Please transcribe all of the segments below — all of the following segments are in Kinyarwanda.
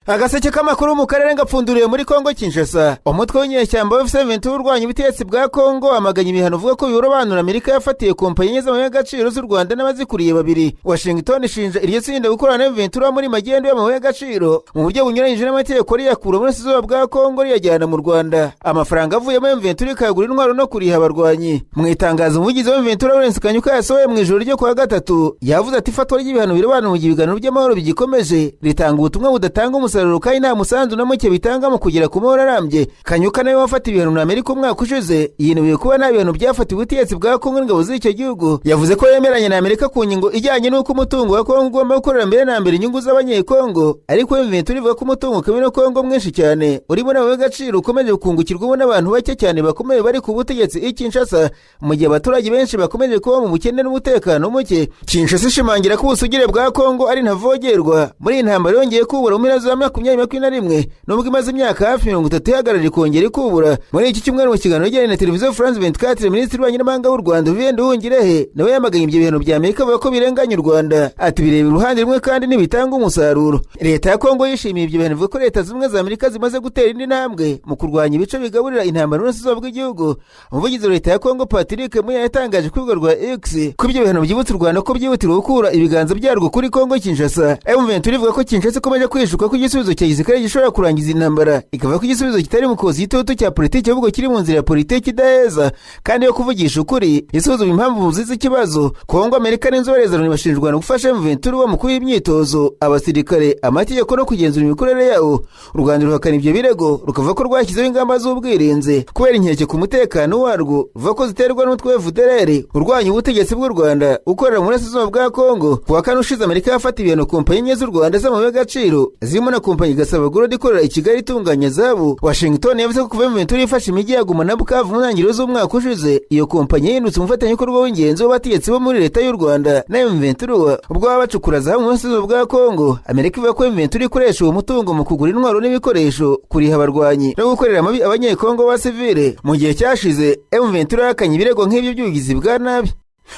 Agaseke k'amakuru mu karere gapfunduriwe muri Kongo Kinshasa. Umutwe w'inyeshyamba wa M23 urwanya ubutegetsi bwa Kongo amaganya ibihano uvuga ko birobanura Amerika yafatiye kompanyi enye z'amabuye y'agaciro z'u Rwanda n'abazikuriye babiri. Washington ishinja iryo tsinda gukorana na M23 muri magendu y'amabuye y'agaciro mu buryo bunyuranyije n'amategeko riyakura muri burasirazuba bwa Kongo riyajyana mu Rwanda. Amafaranga avuyemo M23 ikayagura intwaro no kuriha abarwanyi. Mu itangazo umuvugizi wa M23 Lawrence Kanyuka yasohoye mu ijoro ryo kuwa gatatu yavuze ati ifatwa ry'ibihano birobanura mu gihe ibiganiro by'amahoro bigikomeje ritanga ubutumwa budatanga umusaruro kandi nta musanzu na muke bitanga mu kugera ku mahoro arambye. Kanyuka nawe wafata ibihano na Amerika umwaka ushize yinubiye kuba nta bihano byafatiwe ubutegetsi bwa Kongo n'ingabo z'icyo gihugu. Yavuze ko yemeranya na Amerika ku ngingo ijyanye n'uko umutungo wa Kongo ugomba gukorera mbere na mbere inyungu z'Abanyekongo, ariko M23 ivuga ko umutungo kamere wa Kongo mwinshi cyane urimo n'amabuye y'agaciro ukomeje gukungukirwamo n'abantu bake cyane bakomeye bari ku butegetsi i Kinshasa, mu gihe abaturage benshi bakomeje kuba mu bukene n'umutekano muke. Kinshasa ishimangira ko ubusugire bwa Kongo ari ntavogerwa. Muri iyi ntambara yongeye kubura mu mpera za 2021 nubwo imaze imyaka hafi 30 ihagarariye kongera ikubura. Muri iki cyumweru mu kiganiro yagiranye na televiziyo France 24, Minisitiri w'Ububanyi n'Amahanga w'u Rwanda Olivier Nduhungirehe nawe yamaganye ibyo bihano bya Amerika avuga ko birenganya u Rwanda. Ati bireba uruhande rumwe kandi ntibitanga umusaruro. Leta ya Kongo yishimiye ibyo bihano ivuga ko Leta Zunze Ubumwe za Amerika zimaze gutera indi ntambwe mu kurwanya ibice bigaburira intambara n'uburasirazuba bw'igihugu. Umuvugizi wa Leta ya Kongo Patrick Muyaya yatangaje ku rubuga rwa X ko ibyo bihano byibutsa u Rwanda ko byihutirwa gukura ibiganza byarwo kuri Kongo Kinshasa. M23 ivuga ko Kinshasa ikomeje kwishuka ko igisubizo cya gisirikare gishobora kurangiza intambara, ikavuga ko igisubizo kitari mu koza igitutu cya politiki ahubwo kiri mu nzira ya politiki idaheza kandi yo kuvugisha ukuri isuzuma impamvu z'ikibazo. Kongo, Amerika n'inzobere za Loni bashinja u Rwanda gufasha M23 mu kuba imyitozo abasirikare, amategeko no kugenzura imikorere yawo. U Rwanda ruhakana ibyo birego rukavuga ko rwashyizeho ingamba z'ubwirinzi kubera inkeke ku mutekano warwo, ruvuga ko ziterwa n'umutwe wa FDLR urwanya ubutegetsi bw'u Rwanda ukorera mu burasirazuba bwa Kongo. Ku wa kane ushize Amerika yafata ibihano kompanyi enye z'u Rwanda z'amabuye y'agaciro zirimo na kompanyi Gasabo Gold ikorera i Kigali itunganya zahabu. Washington yavuze ko kuva M23 ifashe imijyi ya Goma na Bukavu mu ntangiriro z'umwaka ushize, iyo kompanyi yahindutse umufatanyabikorwa w'ingenzi w'abategetsi bo muri leta y'u Rwanda na M23 ubwo baba bacukura zahabu mu burasirazuba bwa Kongo. Amerika ivuga ko M23 ikoresha uwo mutungo mu kugura intwaro n'ibikoresho, kuriha abarwanyi no gukorera amabi Abanyekongo ba sivile. Mu gihe cyashize M23 yahakanye ibirego nk'ibyo by'ubugizi bwa nabi.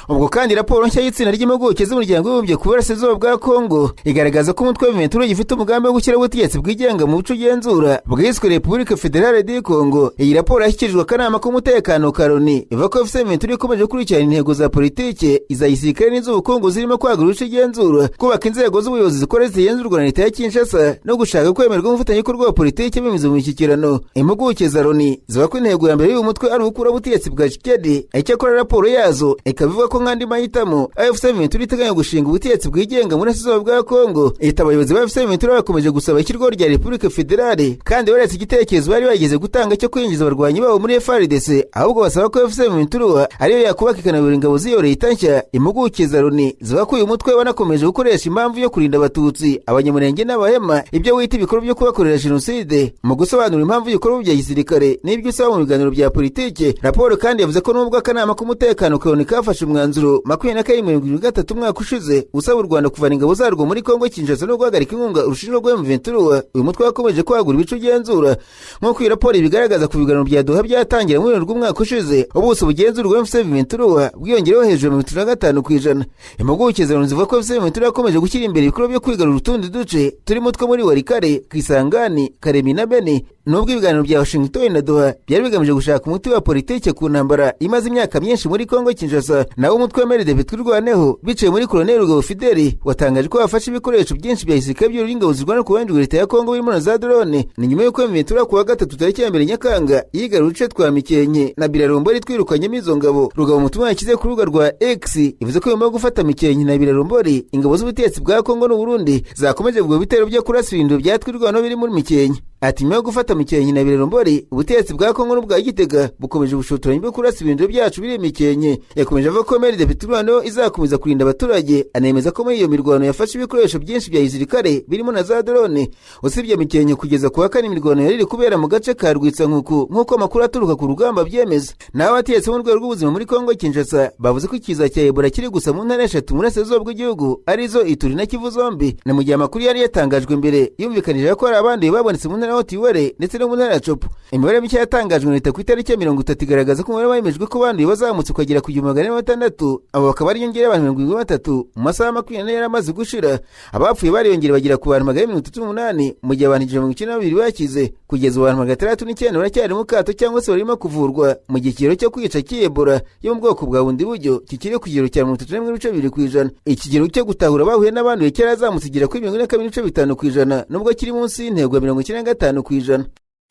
Ubwo kandi raporo nshya y'itsinda ry'impuguke z'umuryango w'abibumbye ku burasirazuba bwa Kongo igaragaza ko umutwe wa M23 gifite umugambi wo gushyiraho ubutegetsi bwigenga mu buce ugenzura bwiswe Republique Fédérale du Congo. Iyi raporo yashyikirijwe akanama k'umutekano ka Loni ivuga ko M23 ikomeje gukurikirana intego za politike, iza gisirikare n'iz'ubukungu zirimo kwagura ubuce igenzura, kubaka inzego z'ubuyobozi zikora zigenzurwa na leta ya Kinshasa no gushaka kwemerwa nk'umufatanyabikorwa wa politike binyuze mu mishyikirano. Impuguke za Loni zivuga ko intego ya mbere y'uyu mutwe ari ugukuraho ubutegetsi bwa Tshisekedi, icyakora raporo yazo ikaba ivuga ko nk'andi mahitamo AFC M23 iteganya gushinga ubutegetsi bwigenga muri burasirazuba bwa Kongo. Ihita abayobozi ba AFC M23 bakomeje gusaba ishyirwaho rya Republique Fédérale kandi baretse igitekerezo bari bageze gutanga cyo kwinjiza abarwanyi babo muri FARDC, ahubwo basaba ko AFC M23 ariyo yakubaka ikanayobora ingabo z'iyo leta nshya. Impuguke za Loni zivuga ko uyu mutwe wanakomeje gukoresha impamvu yo kurinda Abatutsi, Abanyamurenge n'Abahema ibyo wita ibikorwa byo kubakorera jenoside mu gusobanura impamvu y'ibikorwa bya gisirikare n'ibyo usaba mu biganiro bya politike. Raporo kandi yavuze ko nubwo akanama k'umutekano ka Loni kafashe umwanzuro 2273 umwaka ushize usaba u Rwanda kuvana ingabo zarwo muri Kongo Kinshasa no guhagarika inkunga urushinjwa rwa M23, uyu mutwe wakomeje kwagura ibice ugenzura nk'uko iyi raporo ibigaragaza. Ku biganiro bya Doha byatangira muri rw'umwaka ushize, ubuso bugenzurwa M23 bwiyongereho hejuru ya 35%. Impuguke za Loni zivuga ko M23 yakomeje gushyira imbere ibikorwa byo kwigarurira utundi duce turimo two muri Walikale, Kisangani, Karemi na Beni, nubwo ibiganiro bya Washington na Doha byari bigamije gushaka umuti wa politike ku ntambara imaze imyaka myinshi muri Kongo Kinshasa. Nawe umutwe wa MRDP Twirwaneho biciye muri Colonel Rugabo Fideli watangaje ko bafashe ibikoresho byinshi bya gisirikare by'ingabo zirwana ku ruhande rwa leta ya Kongo birimo na za drone. Ni nyuma y'uko M23 kuwa gatatu tariki ya 1 Nyakanga yigaruriye uduce twa Mikenke na Birarombori twirukanyemo izo ngabo. Rugabo mutumwa yashyize ku rubuga rwa X ivuze ko nyuma yo gufata Mikenke na Birarombori, ingabo z'ubutegetsi bwa Kongo n'u Burundi zakomeje kugaba ibitero byo kurasa ibirindiro bya Twirwaneho biri muri Mikenke. Ati nyuma yo gufata Mikenke na Birarombori, ubutegetsi bwa Kongo n'ubwa Gitega bukomeje ubushotoranyi bwo kurasa ibirindiro byacu biri Mikenke. Yakomeje avuga ko MRDP Twirwaneho izakomeza kurinda abaturage, anemeza ko muri iyo mirwano yafashe ibikoresho byinshi bya gisirikare birimo na za drone. Usibye Mikenke, kugeza ku wa kane imirwano yari iri kubera mu gace ka Rwitsankuku nk'uko amakuru aturuka ku rugamba abyemeza. Naho abategetsi bo mu rwego rw'ubuzima muri Kongo Kinshasa bavuze ko ikiza cya Ebola kiri gusa mu ntara eshatu mu burasirazuba bw'igihugu arizo Ituri na Kivu zombi. Ni mu gihe amakuru yari yatangajwe mbere yumvikanije ko hari abanduye babonetse mu ntara ntara ya Haut-Uele ndetse no mu ntara ya Tshopo. Imibare mishya yatangajwe na leta ku itariki ya 30 igaragaza ko umubare wemejwe ko banduye wazamutse ukagera ku 1406, abo bakaba ari inyongera y'abantu 73 mu masaha 24 yari amaze gushira. Abapfuye bariyongera bagera ku bantu 438, mu gihe abantu 192 bakize. Kugeza ubu abantu 609 baracyari mu kato cyangwa se barimo kuvurwa, mu gihe ikigero cyo kwica cy'Ebola yo mu bwoko bwa bundi buryo kikiri ku kigero cya 31.2%. Ikigero cyo gutahura bahuye n'abanduye cyarazamutse kigera kuri 42.5%, nubwo kiri munsi y'intego ya 95%.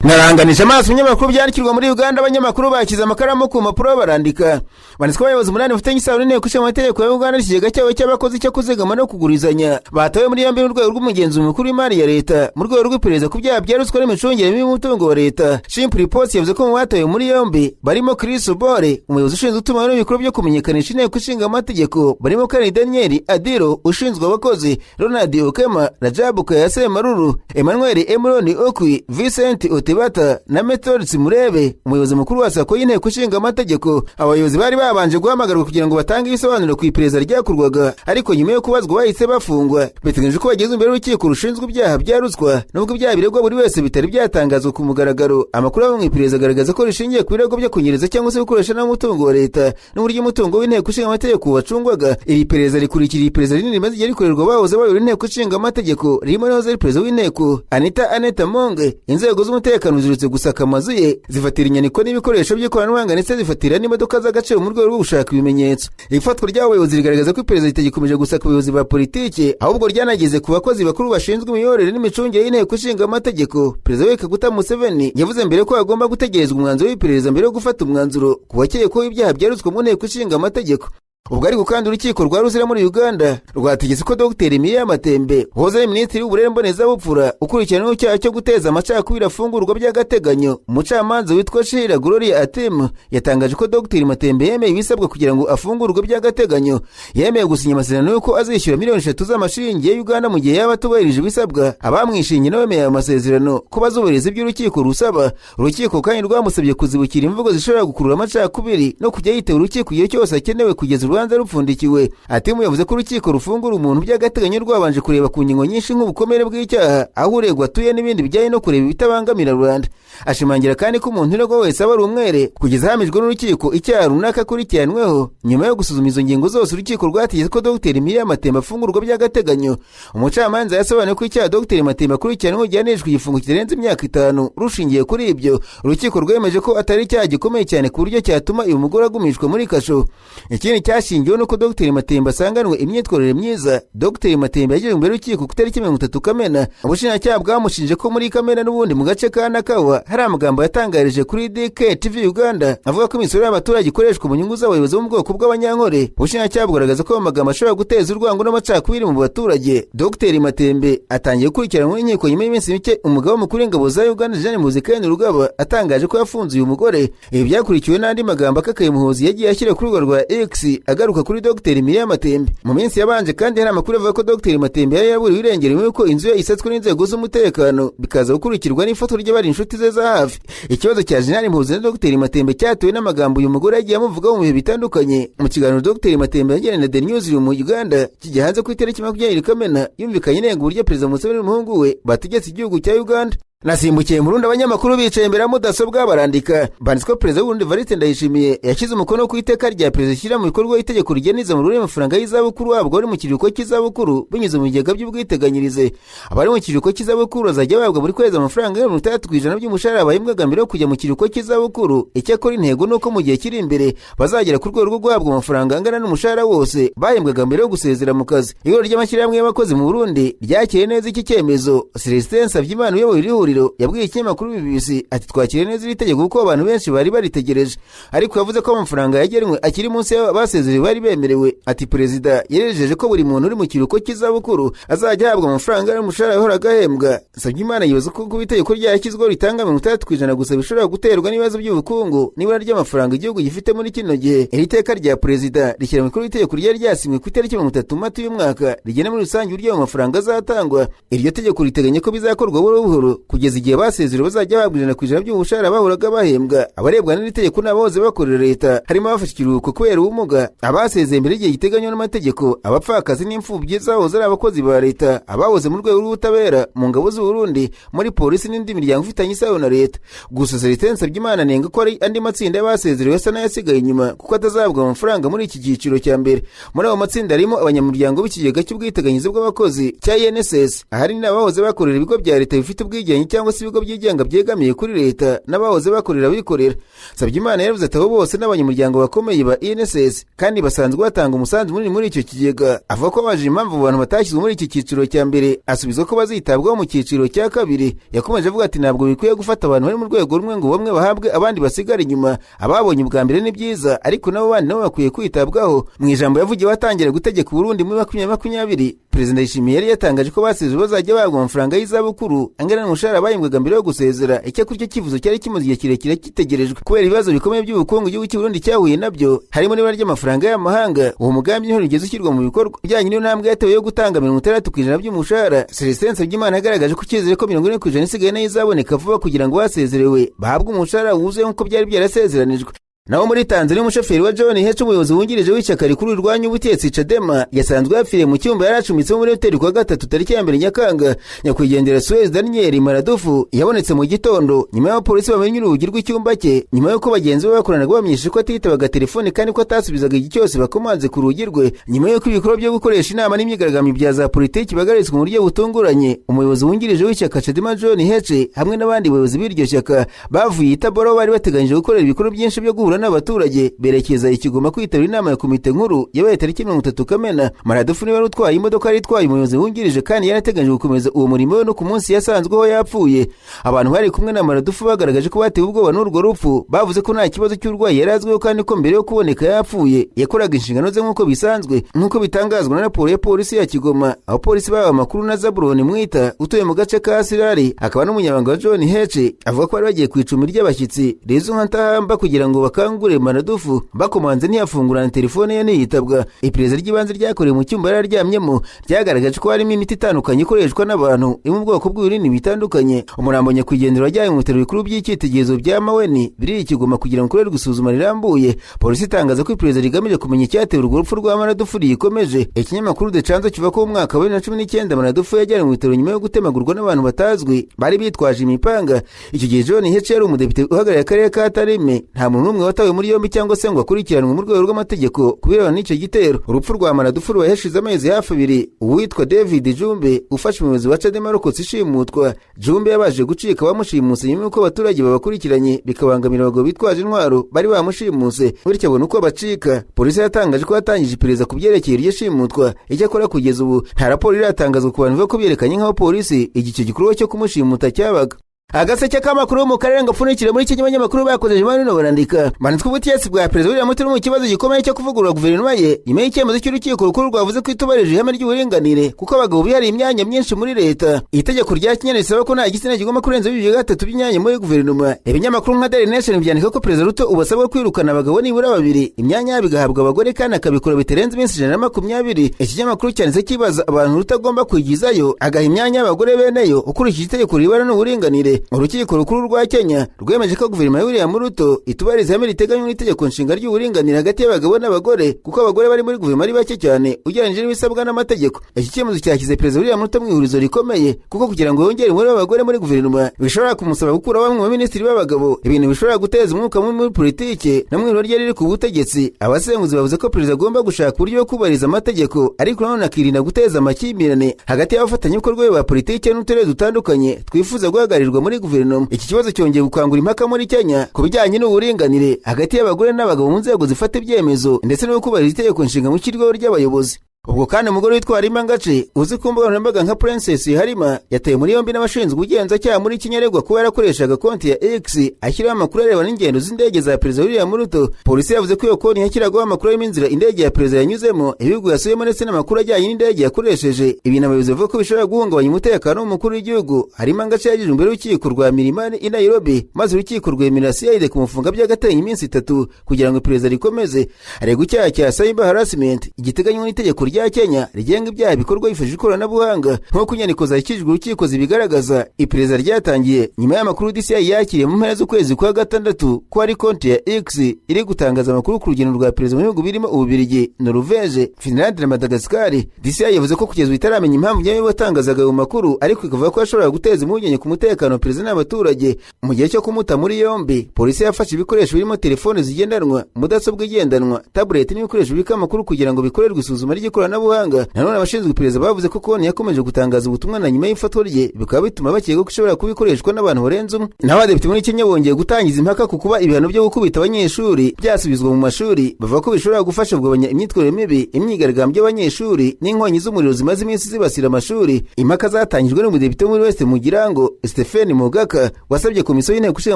Naranganije amaso ibinyamakuru byandikirwa muri Uganda, abanyamakuru bashyize amakaramu ku mpapuro barandika. Banditswe abayobozi 8 bafitanye isano n'inteko ishinga amategeko ya Uganda n'ikigega cyabo cy'abakozi cyo kuzigama no kugurizanya, batawe muri yombi n'urwego rw'umugenzuzi mukuru w'imari ya leta mu rwego rw'iperereza ku byaha bya ruswa n'imicungire mibi y'umutungo wa leta. Chimp Reports yavuze ko mu batawe muri yombi barimo Chris Obore, umuyobozi ushinzwe itumanaho n'ibikorwa byo kumenyekanisha inteko ishinga amategeko, barimo kandi Daniel Adiro ushinzwe abakozi, Ronald Okema, Rajabu Kayase Maruru, Emmanuel Emroni Okwi, Vincent Otebata na Method Murebe, umuyobozi mukuru wa SACCO y'inteko ishinga amategeko. Abayobozi bari babanje guhamagarwa kugira ngo batange ibisobanuro ku iperereza ryakorwaga, ariko nyuma yo kubazwa bahise bafungwa. Biteganyijwe ko bageze imbere y'urukiko rushinzwe ibyaha bya ruswa, nubwo ibyaha biregwa buri wese bitari byatangazwa ku mugaragaro. Amakuru ava mu iperereza agaragaza ko rishingiye ku birego byo kunyereza cyangwa se gukoresha nabi umutungo wa leta n'uburyo umutungo w'inteko ishinga amategeko wacungwaga. Iri perereza rikurikira iperereza rinini rimaze igihe rikorerwa bahoze bayobora inteko ishinga amategeko, ririmo n'uwahoze ari perezida w'inteko Anita Aneta Monge. Inzego z'umutekano zirutse gusaka amazu ye, zifatira inyandiko n'ibikoresho by'ikoranabuhanga ndetse zifatira n'imodoka z'agaciro mu rwego rwo gushaka ibimenyetso. Ifatwa ry'abayobozi rigaragaza ko iperereza ritagikomeje gusaka abayobozi ba politiki, ahubwo ryanageze ku bakozi bakuru bashinzwe imiyoborere n'imicungire y'inteko ishinga amategeko. Perezida w'Inteko Kaguta Museveni yavuze mbere ko agomba gutegerezwa umwanzuro w'iperereza mbere yo gufata umwanzuro ku bakekwaho ibyaha bya ruswa mu nteko ishinga amategeko. Ubwo ariko kandi urukiko rwa Ruzira muri Uganda rwategetse ko Dr Miria Matembe, wahoze ari minisitiri w'uburere mbonezabupfura, ukurikiranyweho icyaha cyo guteza amacakubiri afungurwa by'agateganyo. Umucamanza witwa Sheila Gloria Atim yatangaje ko Dr Matembe yemeye ibisabwa kugira ngo afungurwe by'agateganyo. Yemeye gusinya amasezerano y'uko azishyura miliyoni 3 z'amashiringi ya Uganda mu gihe yaba atubahirije ibisabwa. Abamwishingiye nabo bemeye ayo masezerano ko bazubahiriza ibyo urukiko rusaba. Urukiko kandi rwamusabye kuzibukira imvugo zishobora gukurura amacakubiri no kujya yitaba urukiko igihe cyose akenewe kugeza urubanza rupfundikiwe. Atimu yavuze ko urukiko rufungura umuntu by'agateganyo rwabanje kureba ku ngingo nyinshi nk'ubukomere bw'icyaha, aho uregwa atuye n'ibindi bijyanye no kureba ibitabangamira rubanda. Ashimangira kandi ko umuntu uregwa wese aba ari umwere kugeza ahamijwe n'urukiko icyaha runaka akurikiranweho. Nyuma yo gusuzuma izo ngingo zose, urukiko rwategetse ko Dr Miria Matembe afungurwa by'agateganyo. Umucamanza yasobanuye ko icyaha Dr Matembe akurikiranweho gihanishwa igifungo kitarenze imyaka 5. Rushingiye kuri ibyo, urukiko rwemeje ko atari icyaha gikomeye cyane ku buryo cyatuma uyu mugore agumishwa muri kasho. Ikindi cyashingiwe nuko Dr Matembe asanganwe imyitwarire myiza. Dr Matembe yagejejwe imbere y'urukiko ku itariki 30 Kamena. Ubushinjacyaha bwamushinje ko muri Kamena n'ubundi mu gace ka Nakawa hari amagambo yatangarije kuri DK TV Uganda avuga ko imisoro y'abaturage ikoreshwa mu nyungu z'abayobozi bo mu bwoko bw'abanyankore. Ubushinjacyaha bugaragaza ko ayo magambo ashobora guteza urwango n'amacakubiri mu baturage. Dr Matembe atangiye gukurikiranwa n'inkiko nyuma y'iminsi mike umugaba mukuru w'ingabo za Uganda Jean Muhoozi Kainerugaba atangaje ko yafunze uyu mugore. Ibi byakurikiwe n'andi magambo akakaye Muhoozi yagiye ashyira ku rubuga rwa X agaruka kuri Dr Miria Matembe. Mu minsi yabanje kandi hari amakuru avuga ko Dr Matembe yari yaburiwe irengero nyuma y'uko inzu ye isatswe n'inzego z'umutekano, bikaza gukurikirwa n'ifoto ry'abari inshuti ze za hafi. Ikibazo cya Jean Muhoozi na Dr Matembe cyatewe n'amagambo uyu mugore yagiye amuvugaho mu bihe bitandukanye. Mu kiganiro Dr Matembe yagiranye na The Newsroom mu Uganda kijya hanze ku itariki 20 Kamena, yumvikanye inenga uburyo Perezida Museveni n'umuhungu we bategetse igihugu cya Uganda. Nasimbukiye mu Burundi, abanyamakuru bicaye imbere ya mudasobwa barandika. Banditswe ko Perezida w'Uburundi Evariste Ndayishimiye yashyize umukono ku iteka rya perezida rishyira mu bikorwa itegeko rigena mu amafaranga y'izabukuru ahabwa abari mu kiruhuko cy'izabukuru binyuze mu bigega by'ubwiteganyirize. Abari mu kiruhuko cy'izabukuru bazajya bahabwa buri kwezi amafaranga 60% by'umushahara bahembwaga mbere yo kujya mu kiruhuko cy'izabukuru. Icyakora intego ni uko mu gihe kiri imbere bazagera ku rwego rwo guhabwa amafaranga angana n'umushahara wose bahembwaga mbere yo gusezera mu kazi. Ihuriro ry'amashyirahamwe y'abakozi mu Burundi ryakiriye neza iki cyemezo. Celestin Savyimana uyoboye iri huriro yabwiye ikinyamakuru BBC ati twakiriye neza iri tegeko kuko abantu benshi bari baritegereje, ariko yavuze ko amafaranga yagenwe akiri munsi y'abasezerewe bari bemerewe. Ati perezida yerejeje ko buri muntu uri mu kiruhuko cy'izabukuru azajya ahabwa amafaranga n'umushahara yahoraga ahembwa. Sabyimana yibaza ko kuba itegeko ryashyizweho ritanga 60% gusa bishobora guterwa n'ibibazo by'ubukungu n'ibura ry'amafaranga igihugu gifite muri kino gihe. Iri teka rya perezida rishyira mu bikorwa itegeko ryari ryasinywe ku itariki 30 Mata uyu mwaka rigena muri rusange uburyo ayo mafaranga azatangwa. Iryo tegeko riteganya ko bizakorwa buhoro buhoro kugeza kugeza igihe basezerewe bazajya bahabwa 100% by'umushahara bahoraga bahembwa. Abarebwa n'iri tegeko ni abahoze bakorera leta, harimo abafashe ikiruhuko kubera ubumuga, abasezeye mbere y'igihe giteganywa n'amategeko, abapfakazi n'imfubyi z'abahoze ari abakozi ba leta, abahoze mu rwego rw'ubutabera, mu ngabo z'u Burundi, muri polisi n'indi miryango ifitanye isano na leta. Gusa Celestin Nsabimana anenga ko ari andi matsinda y'abasezerewe asa n'ayasigaye inyuma kuko atazahabwa amafaranga muri iki cyiciro cya mbere. Muri ayo matsinda harimo abanyamuryango b'ikigega cy'ubwiteganyirize bw'abakozi cya INSS, ahari n'abahoze bakorera ibigo bya leta bifite ubwigenge cyangwa se ibigo byigenga byegamiye kuri leta n'abahoze bakorera abikorera. Nsabimana yaravuze ati abo bose n'abanyamuryango bakomeye ba INSS kandi basanzwe batanga umusanzu munini muri icyo kigega. Avuga ko abajije impamvu abo bantu batashyizwe muri iki cyiciro cya mbere, asubizwa ko bazitabwaho mu cyiciro cya kabiri. Yakomeje avuga ati ntabwo bikwiye gufata abantu bari mu rwego rumwe ngo bamwe bahabwe abandi basigare inyuma. Ababonye ubwa mbere ni byiza, ariko nabo bandi nabo bakwiye kwitabwaho. Mu ijambo yavugiye watangira gutegeka Burundi muri 2020, Perezida Ndayishimiye yari yatangaje ko basezera bazajya bahabwa amafaranga y'izabukuru angana n'umushahara bahembwaga mbere yo gusezera. Icyakora icyo cyifuzo cyari kimaze igihe kirekire gitegerejwe kubera ibibazo bikomeye by'ubukungu igihugu cy'u Burundi cyahuye nabyo, harimo n'ibura ry'amafaranga y'amahanga. Uwo mugambi ntiwigeze ushyirwa mu bikorwa. Bijyanye n'iyo ntambwe yatewe yo gutanga 60% by'umushahara, Celestin Nsabimana yagaragaje ko icyizere ko 40% isigaye nayo izaboneka vuba kugira ngo basezerewe bahabwe umushahara wuzuye nk'uko byari byarasezeranijwe. Naho muri Tanzania, umushoferi wa John Heche, umuyobozi wungirije w'ishyaka rikuru rirwanya ubutegetsi Chadema, yasanzwe yapfiriye mu cyumba yari acumbitsemo muri hoteli kuwa gatatu tariki ya 1 Nyakanga. Nyakwigendera Suez Daniel Maradufu yabonetse mu gitondo nyuma y'abapolisi bamenye urugi rw'icyumba cye, nyuma y'uko bagenzi be bakoranaga bamenyesheje ko atitabaga telefone kandi ko atasubizaga igihe cyose bakomanze ku rugi rwe. Nyuma y'uko ibikorwa byo gukoresha inama n'imyigaragambyo bya za politiki bagaritswe mu buryo butunguranye, umuyobozi wungirije w'ishyaka Chadema John Heche hamwe n'abandi bayobozi b'iryo shyaka bavuye i Tabora aho bari bateganyije gukorera ibikorwa byinshi byo guhura n'abaturage, berekeza i Kigoma kwitabira inama ya komite nkuru yabaye tariki 30 Kamena. Maradufu niwe wari utwaye imodoka yari itwaye umuyobozi wungirije kandi yarateganyije gukomeza uwo murimo we no ku munsi yasanzweho yapfuye. Abantu bari kumwe na Maradufu bagaragaje ko batewe ubwoba n'urwo rupfu, bavuze ko nta kibazo cy'uburwayi yari azwiho kandi ko mbere yo kuboneka yapfuye yakoraga inshingano ze nk'uko bisanzwe, nk'uko bitangazwa na raporo ya polisi ya Kigoma. Abapolisi bahawe amakuru na Zabuloni Mwita utuye mu gace ka Sirari akaba n'umunyamabanga wa John Heche, avuga ko bari bagiye ku icumbi ry'abashyitsi rizwi nka Ntahamba kugira ngo bakangure Maradufu, bakomanze ntiyafungurana telefone ye ntiyitabwa. Iperereza ry'ibanze ryakorewe mu cyumba yari aryamyemo ryagaragaje ko harimo imiti itandukanye ikoreshwa n'abantu iri mu bwoko bw'ibinini bitandukanye. Umurambo nyakwigendera wajyanywe mu bitaro bikuru by'icyitegererezo bya Maweni biri i Kigoma kugira ngo ukorerwe isuzuma rirambuye. Polisi itangaza ko iperereza rigamije kumenya icyateye urwo rupfu rwa Maradufu riyikomeje. Ikinyamakuru The Chanzo kivuga ko mu mwaka wa 2019 Maradufu yajyanywe mu bitaro nyuma yo gutemagurwa n'abantu batazwi bari bitwaje imipanga. Icyo gihe John Heche yari umudepite uhagarariye akarere ka Tarime. Nta muntu n'umwe watawe muri yombi cyangwa se ngo akurikiranwe mu rwego rw'amategeko kubirebana n'icyo gitero. Urupfu rwa Maradufu rubaye hashize amezi hafi 2 uwitwa David Jumbe ufashe umuyobozi wa Chadema arokotse ishimutwa. Jumbe yabashije gucika abamushimuse nyuma y'uko abaturage babakurikiranye bikabangamira abagabo bitwaje intwaro bari bamushimuse, bityo abona uko bacika. Polisi yatangaje ko yatangije iperereza ku byerekeye iryo shimutwa. Icyakora kugeza ubu nta raporo iratangazwa ku bantu bavuga ko byerekanye nk'abapolisi igihe icyo gikorwa cyo kumushimuta cyabaga. Agaseke k'amakuru mu karere ngapfunikire muri iki kinyamakuru bakoze bano barandika banditswe ubutegetsi bwa Perezida William Ruto mu kibazo gikomeye cyo kuvugurura guverinoma ye nyuma y'icyemezo cy'urukiko rukuru rwavuze ko itubarije ihame ry'uburinganire kuko abagabo bihariye imyanya myinshi muri leta. Itegeko rya Kenya risaba ko nta gitsina kigomba kurenza 2.3 by'imyanya muri guverinoma. Ibinyamakuru nka Daily Nation byandika ko Perezida Ruto ubu asabwa kwirukana abagabo nibura 2, imyanya yabo igahabwa abagore kandi akabikora bitarenze iminsi 120. Ikinyamakuru cyanditse kibaza abantu Ruto agomba kwigizayo agaha imyanya y'abagore beneyo ukurikije itegeko ribana n'uburinganire. Urukiko rukuru rwa Kenya rwemeje ko guverinoma ya William Ruto itubahiriza ihame riteganywa n'itegeko nshinga ry'uburinganire hagati y'abagabo n'abagore kuko abagore bari muri guverinoma ari bake cyane ugereranyije n'ibisabwa n'amategeko. Iki cyemezo cyashyize Perezida William Ruto mu ihurizo rikomeye kuko kugira ngo yongere umubare w'abagore muri guverinoma bishobora kumusaba gukuraho bamwe mu baminisitiri b'abagabo, ibintu bishobora guteza umwuka mubi muri politike no mu ihuriro rye riri ku butegetsi. Abasenguzi bavuze ko perezida agomba gushaka uburyo bwo kubahiriza amategeko ariko nanone akirinda guteza amakimbirane hagati y'abafatanyabikorwa be ba politike n'uturere dutandukanye twifuza guhagarirwa muri guverinoma. Iki kibazo cyongeye gukangura impaka muri Kenya ku bijyanye n'uburinganire hagati y'abagore n'abagabo mu nzego zifata ibyemezo ndetse no kubahiriza itegeko nshinga mu ishyirwaho ry'abayobozi. Ubwo kandi umugore witwa Harima Ngace uzi ku mbuga nkoranyambaga nka Princess Harima yatawe muri yombi n'abashinzwe ubugenzacyaha muri Kenya aregwa kuba yarakoreshaga konti ya X ashyiraho amakuru arebana n'ingendo z'indege za Perezida William Ruto. Polisi yavuze ko iyo konti yashyiragaho amakuru arimo inzira indege ya perezida yanyuzemo, ibihugu yasuyemo ndetse n'amakuru ajyanye n'indege yakoresheje, ibintu abayobozi bavuga ko bishobora guhungabanya umutekano w'umukuru w'igihugu. Harima Ngace yagejejwe imbere y'urukiko rwa Milimani i Nairobi, maze urukiko rwemerera CID kumufunga by'agateganyo iminsi 3 kugira ngo iperereza rikomeze. Aregwa icyaha cya cyber harassment giteganywa n'itegeko rya Kenya rigenga ibyaha bikorwa hifashishijwe ikoranabuhanga. Nk'uko inyandiko zashyikijwe urukiko zibigaragaza, iperereza ryatangiye nyuma y'amakuru DCI yakiriye mu mpera z'ukwezi kwa gatandatu ko hari konti ya X iri gutangaza amakuru ku rugendo rwa perezida mu bihugu birimo Ububiligi, Noruveje, Finland na Madagascar. DCI yavuze ko kugeza ubu itaramenya impamvu nyayo watangazaga ayo makuru, ariko ikavuga ko yashoboraga guteza impungenge ku mutekano wa perezida n'abaturage. Mu gihe cyo kumuta muri yombi, polisi yafashe ibikoresho birimo telefone zigendanwa, mudasobwa igendanwa, tablet n'ibikoresho bibika amakuru kugira ngo bikorerwe isuzuma ry'ikoranabuhanga. Nanone abashinzwe iperereza bavuze ko konti yakomeje gutangaza ubutumwa na nyuma y'ifatwa rye, bikaba bituma bakeka ko ishobora kuba ikoreshwa n'abantu barenze umwe. Naho abadepite muri Kenya bongeye gutangiza impaka ku kuba ibihano byo gukubita abanyeshuri byasubizwa mu mashuri, bavuga ko bishobora gufasha kugabanya imyitwarire mibi, imyigaragambyo y'abanyeshuri n'inkongi z'umuriro zimaze iminsi zibasira amashuri. Impaka zatangijwe n'umudepite wo muri West Mugirango, Stephen Mugaka, wasabye komisiyo y'inteko ishinga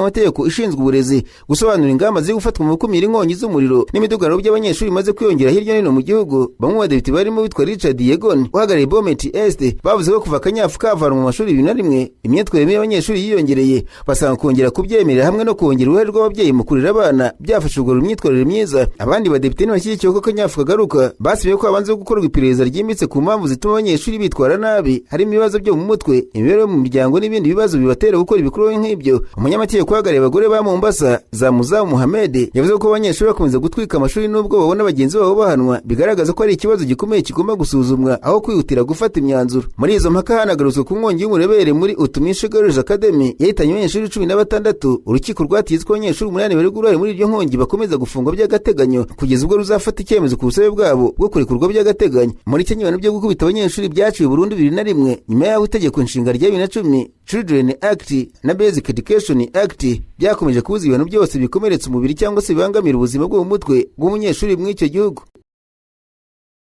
amategeko ishinzwe uburezi gusobanura ingamba ziri gufatwa mu gukumira inkongi z'umuriro n'imidugararo by'abanyeshuri bimaze kwiyongera hirya no hino mu gihugu. Bamwe mu badepite barimo witwa Richard Yegon uhagarariye Bomet Est bavuze ko kuva akanyafu kavanwa mu mashuri 2001 imyitwarire mibi y'abanyeshuri yiyongereye, basanga kongera kubyemerera hamwe no kongera uruhare rw'ababyeyi mu kurera abana byafasha kugarura imyitwarire myiza. Abandi badepite ntibashyigikiye ko akanyafu kagaruka, basubiye ko habanza gukorwa iperereza ryimbitse ku mpamvu zituma abanyeshuri bitwara nabi, harimo ibibazo byo mu mutwe, imibereho mu miryango n'ibindi bibazo bibatera gukora ibikorwa nk'ibyo. Umunyamategeko uhagarariye abagore ba Mombasa, Zamuzamu Muhamed, yavuze ko abanyeshuri bakomeza gutwika amashuri n'ubwo babona bagenzi babo bahanwa, bigaragaza ko ari ikibazo gikomeye kigomba gusuzumwa aho kwihutira gufata imyanzuro. Muri izo mpaka hanagarutswe ku nkongi y'umuriro muri Utumishi Girls Academy yahitanye abanyeshuri 16. Urukiko rwategetse ko abanyeshuri 8 bari uruhare muri iryo nkongi bakomeza gufungwa by'agateganyo kugeza ubwo ruzafata icyemezo ku busabe bwabo bwo kurekurwa by'agateganyo. Muri Kenya ibihano byo gukubita abanyeshuri byaciwe burundu 2001 nyuma y'aho itegeko nshinga rya 2010, Children Act na Basic Education Act, byakomeje kubuza ibihano byose bikomeretsa umubiri cyangwa se bibangamira ubuzima bwo mu mutwe bw'umunyeshuri muri icyo gihugu.